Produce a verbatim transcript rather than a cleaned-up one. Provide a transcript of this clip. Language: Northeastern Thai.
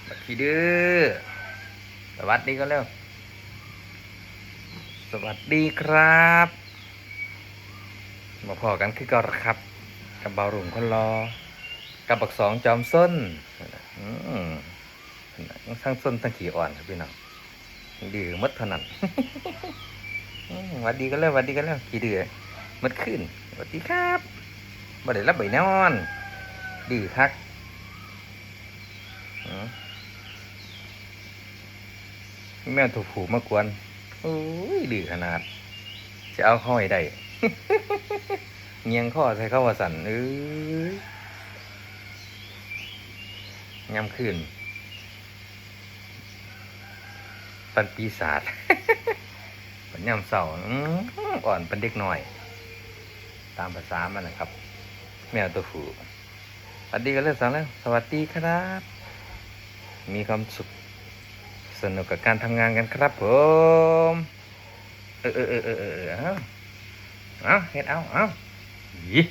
บักขี้ดื้อ สวัสดีกันแล้ว สวัสดีครับ มาพ้อกันคือเก่าละครับ กับบ่าวรุ่งคนหล่อ กับบักสองจอมซน อืม ทั้งซนทั้งขี้อ้อนครับพี่น้อง ดื้อหมดเท่านั้น อืม หวัดดีกันแล้ว หวัดดีกันแล้ว ขี้ดื้อหมดคืน สวัสดีครับ บ่ได้หลับบ่ได้นอน ดื้อคัก อืม แมวตัวผู้มากวน โอ้ย ดื้อขนาด จะเอาเขาให้ได้ เงียงข้อใส่เขาว่าสั่น เอ้ย ยามคืน ปันปีศาจ ปันยามเช้า อืม อ่อนปันเด็กน้อย ตามภาษามันนะครับ แมวตัวผู้ สวัสดีกันเลยสองแล้ว สวัสดีครับ มีความสุข สนุกกับการทำงานกันครับผม เออ เออ เออ เออ เออ เอา เอา เฮ็ดเอา เอา อี